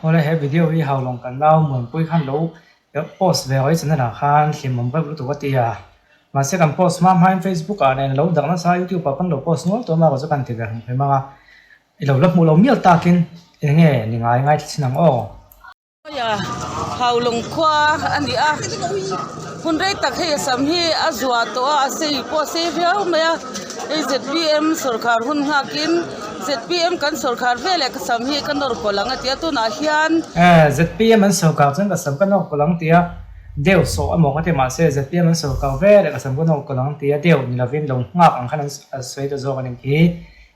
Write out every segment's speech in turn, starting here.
Awle he video hi Haulawng kan nau Muanpui khan lo post ve awih channel ah khan hlimawm reuh lutuk a ti a. Mahse kan post hma hmain Facebook ah nen a lo dak nasa a YouTube ah pawn lo post nual tawh a chu kan ti ve hrim hrim ang a. I lo la hmuh lo mial takin eng nge ni ngai ngai thla chin ang aw. Haulawng khua a ni a, hun rei tak hei a sam hi a zuah tawh a, a sei pawh a sei viau mai a, hei zpm sawrkhar hun nghakin zpm kan sawrkhar veleh ka sam hi ka nawr pawlh ang a ti a, tunah hian. Zpm an sawrkhar chuan ka sam ka nawr pawlh ang ti a, deuh sawh emaw ka ti mahse zpm an sawrkhar veleh ka sam ka nawr pawlh ang ti a, deuh ni lovin lo nghak ang khan an sawi ta zawk a ni khi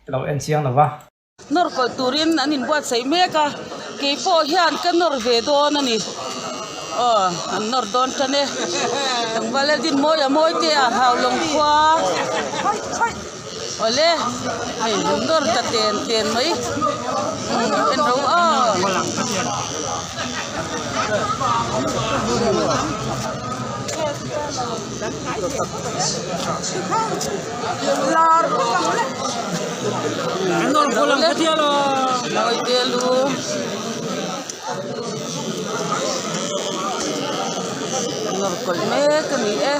ka lo en chiang lo va. Nawr kawlh turin an inbuatsaih mek a, kei pawh hian ka nawr ve dawn a ni. Aw, an nawr dawn tan e. Tlangval leh din mawi a mawi te a Haulawng khua. Awle, hei an nawr ta ten ten mai. En ro aw. Nawr kawlh mek a ni e.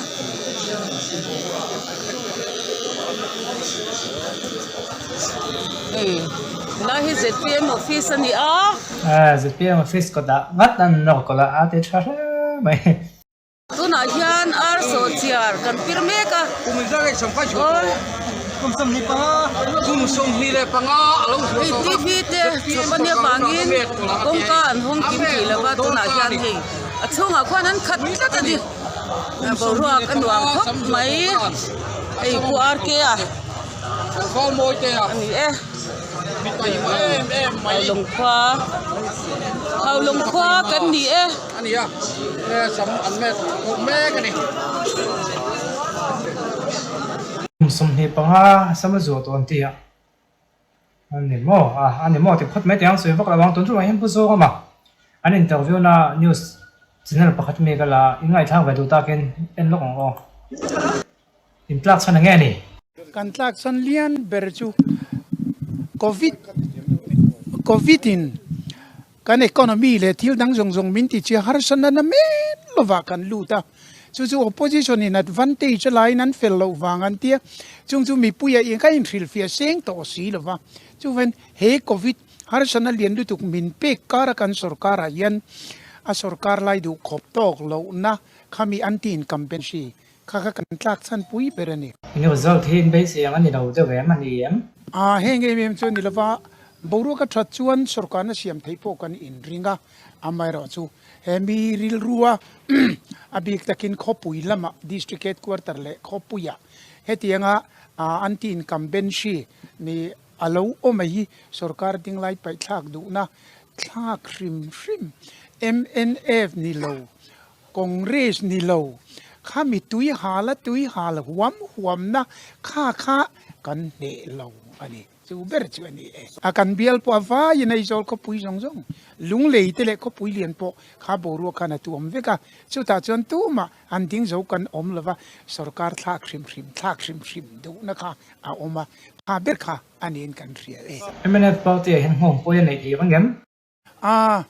Hei helai hi zpm office a ni a. Zpm office kawtah ngat an nawr kawlh a, a ti tha hle mai. Tunah hian ar sawhchiar kan pir mek a. Hei TV te chhawp a nia vangin kawngka an hawng kim thei lo va, tunah hian hei a chhungah khuan an khat tlat a ni. Boruak a nuam khawp mai. Hei Pu RK a a ni e. Haulawng khua Haulawng khua kan ni e. A ni a, sam an met khawp mek a ni. Kum 25 sam a zuah tawh an ti a, a ni maw? A, a ni maw ti phawt mai teh ang sawi vak lo ang, tun ṭumah hian Pu Zawngama an interview na news channel pakhat mi ka la inngaihthlak ve duh takin en lawk ang aw. Intlak chhan eng nge ni? Kan tlak chhan lian ber chu Covid Covid in kan economy leh thil dang zawng zawng min ti chhia harsa nana men lovah kan lut a, chu chu opposition in advantage a laiin an fel loh vang an tia, chung chu mipuia eng kha inhrilhfiah seng tawh si lova, chuvan he Covid harsana lian lutuk min pek kara kan sorkar ah hian a sorkar lai duh khawp tawk lohna khami anti-incumbency Kha kha kan tlak chhan pui ber a ni. Eng result hi in beisei ang a ni lo deuh em a ni em? A, heng em em chu a ni lova, boruak a that chuan sorkarna siam theih pawh kan inring a, amaherawh chu he mi rilrua a bik takin khawpui lamah district headquarter leh khawpuiah hetianga anti-incumbency ni a lo awm a hi sorkar dinglai paihthlak duhna thlak hrim hrim mnf ni lo Congress ni lo, kha mi tui hal a tui hal huam huamna kha kha kan hneh lo a ni. Chu ber chu a ni e. A kan bial pawh a vaiin Aizawl khawpui zawng zawng, Lunglei te leh khawpui lian pawh kha boruak khan a tuam vek a, chutah chuan tumah an ding zo kan awm lo va, sorkar thlak hrim hrim thlak hrim hrim duhna kha a awm a, kha ber kha a niin kan hria e. Mnf party ah hian nghawng pawi a neih theih ang em? A,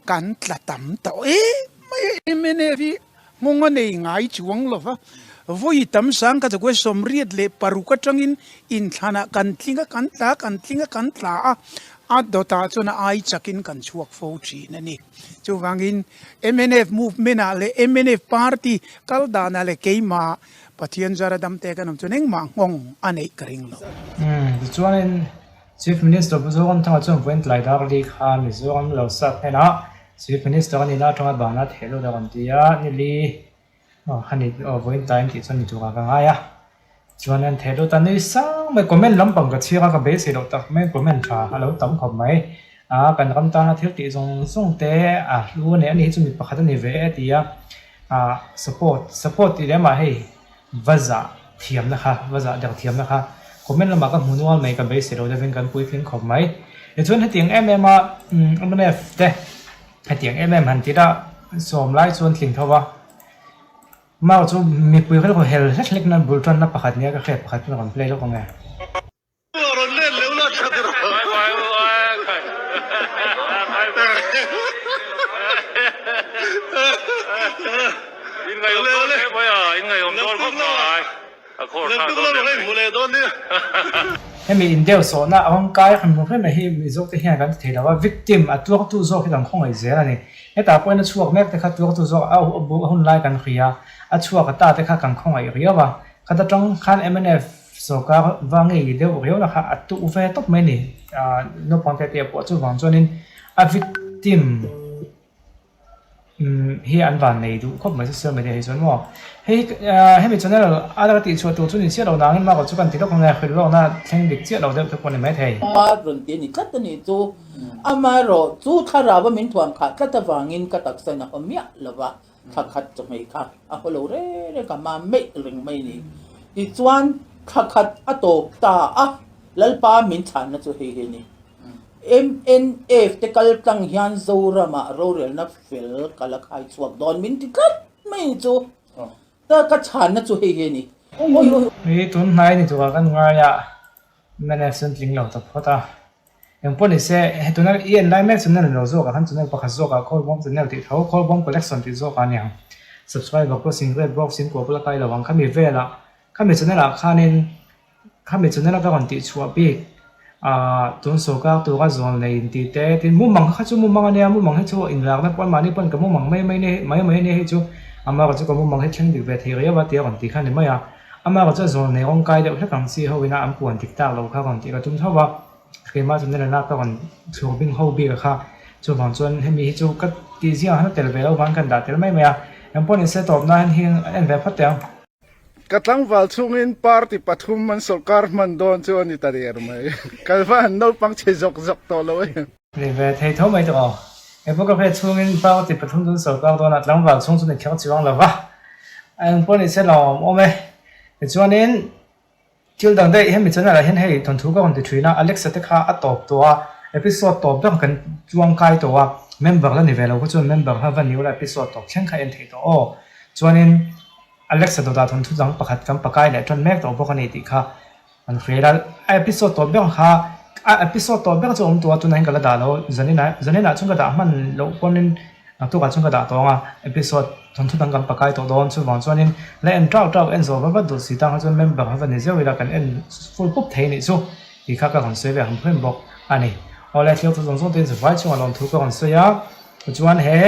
kan tla tam tawh em mai a, mnf hi nghawng a nei ngai chuang lo va, vawi tam sang ka chakua 86 atangin inthlanah kan tling a, kan tla, kan tling a, kan tla a, a dawtah chuan a ai chakin kan chhuak fo thin a ni. Chuvangin mnf movement ah leh mnf party kal danah leh keimah Pathian zara damte kan awm chuan engmah nghawng a neih ka ring lo. Tichuanin Chief Minister Pu Zoramthanga chuan vawiin tlai dar li kha Mizoram lo sap hnenah Chief Minister a nihna atanga bana theh lut a rawn ti a, ni li a ni vawiin tlai an tih chuan ni turah ka ngai a, chuan an theh lut a ni sang mai comment lampang ka chhiar a ka beisei loh tak mai comment tha a lo tam khawp mai a kan ram tana thil tih zawng zawng te a hlu a ni a ni hi chu mi pakhat a ni ve e ti a ah support support tih leh mah hei. Va zah thiamna kha, va zah der thiamna kha comment lamah ka hmu nual mai, ka beisei lo deuhin kan puitling khawp mai. Tichuan hetiang em em a mnf te hetiang em em han tira sawm lai chuan tling tho va, mau chu mipui rilru hel hlek hlek nan bul tanna pakhat nia ka hriat pakhat chu rawn play lawk ang e. Hemi indeu sawhna a rawn kai hrim hrim mai hi Mizo te hian kan ti thei lo a, victim a tuartu zawk hi kan khawngaih zel a ni. Hetah pawhin a chhuak mek te kha tuartu zawk a hun lai kan hria a, a chhuak a ta te kha kan khawngaih riau a. Khata tang khan mnf sorkar va ngei deuh riau na kha a tuh ve tawp mai a ni. Naupang te te pawh chuvang chuanin a victim. Umm hi an van nei duh khawp mai social media hi chuan maw hei hemi channel a laka tih chhuah tur chu ni chiah lo nangin mah chu kan ti lawk ang e hrilh lawkna thleng dik chiah lo deuh te pawh ni mai thei. A rawn ti a ni tlat a nih chu. Amaherawh chu thlarau a min thuam khah tlat avangin ka taksa in a haw miah lo va, thla khat chawhmeh kha a haw lo reng reng ka mam meih reng mai a ni. Tichuan thla khat a tawp ta a, Lalpa min chhanna chu hei hi a ni. Mnf te kal tlang hian Zoramah rorelna fel ka la khai chhuak dawn min ti tlat mai ni chu. Ta ka chhanna chu hei hi a ni. Awi awi. Hei tun hnai ni tura kan ngai a, mnf chuan tling lo ta phawt a. Engpawh ni se, he tuna i en lai mek channel ni lo zawkah khan channel pakhat zawkah Khawlbawm channel tih tho, Khawlbawm collection tih zawkah a ni ang. Subscriber pawh singlet box in kuah bula kai lo ang khami velah, khami channel ah khanin Khami channel a ka rawn tih chhuah bik ah tun sawrkar tura zawl nei in tih te tin mumang kha chu mumang a nia mumang hi chu inlakna pawh mahni pawn ka mumang mai mai nia mai mai ania hei chu amaherawh chu ka mumang hi thleng dik ve thei riau a tia rawn tih kha a ni mai a amaherawh chu a zawl nei rawng kai deuh hlek ang chi ho ina an puan dik tak loh kha rawn tih ka tum tho va keimah channel ana ka rawn chhur bing ho bik a kha chuvang chuan hemi hi chu ka tih zingah khan a tel ve lo vang kan dah tel mai mai a engpawh ni se tawp nan hian en ve phawt teh ang. Ka tlangval chhungin party pathum an sawrkar hman dawn chu a ni ta der mai. Ka va han naupang chhe zawk zawk tawh lo em. Ni ve thei tho mai tawh aw. He pawh ka hriat chhungin party pathum chu an sawrkar dawn a, tlangval chhung chu ni kher chuang lo va. A eng pawh ni se lawm awm e. Tichuanin thil dang daih hemi channel ah hian hei thawnthu ka rawn ti thin a, Alexa te kha a tawp tawh a, episode tawp ber kan chuang kai tawh a, member la ni ve lo kha chuan member kha va ni ula episode tawp thleng kha en thei tawh aw. Chuanin. Alexa dawtah thawnthu dang pakhat kan pakai leh tan mek tawh bawk a ni tih kha an hria a, a episode tawh ber kha a episode tawh ber chu a awm tawh a tunah hian ka la dah lo zaninah zaninah chuan ka dah hman loh pawnin naktukah chuan ka dah tawh ang a episode thawnthu dang kan pakai tawh dawn chuvang chuanin la en tauh tauh en zawh va vat duh si tang kha chuan member kha va ni zeuh ila kan en full pup thei a nih chu tih kha ka rawn sawi ve ang hrim bawk a ni. Awle thil thu zawng zawng te in zavai chungah lawmthu ka rawn sawi a. Tichuan he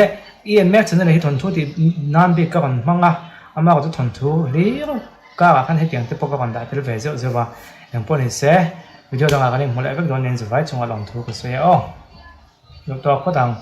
i en mek channel hi thawnthu tih nan bik ka rawn hmang a, amah erawh chu thawnthu hlir karah khan hetiang te pawh ka rawn dah tel ve zeuh zeuh a, engpawh ni se video dangah kan inhmu leh vek dawn nen zavai chungah lawmthu ka sawi a aw. Duh tawk phawt ang.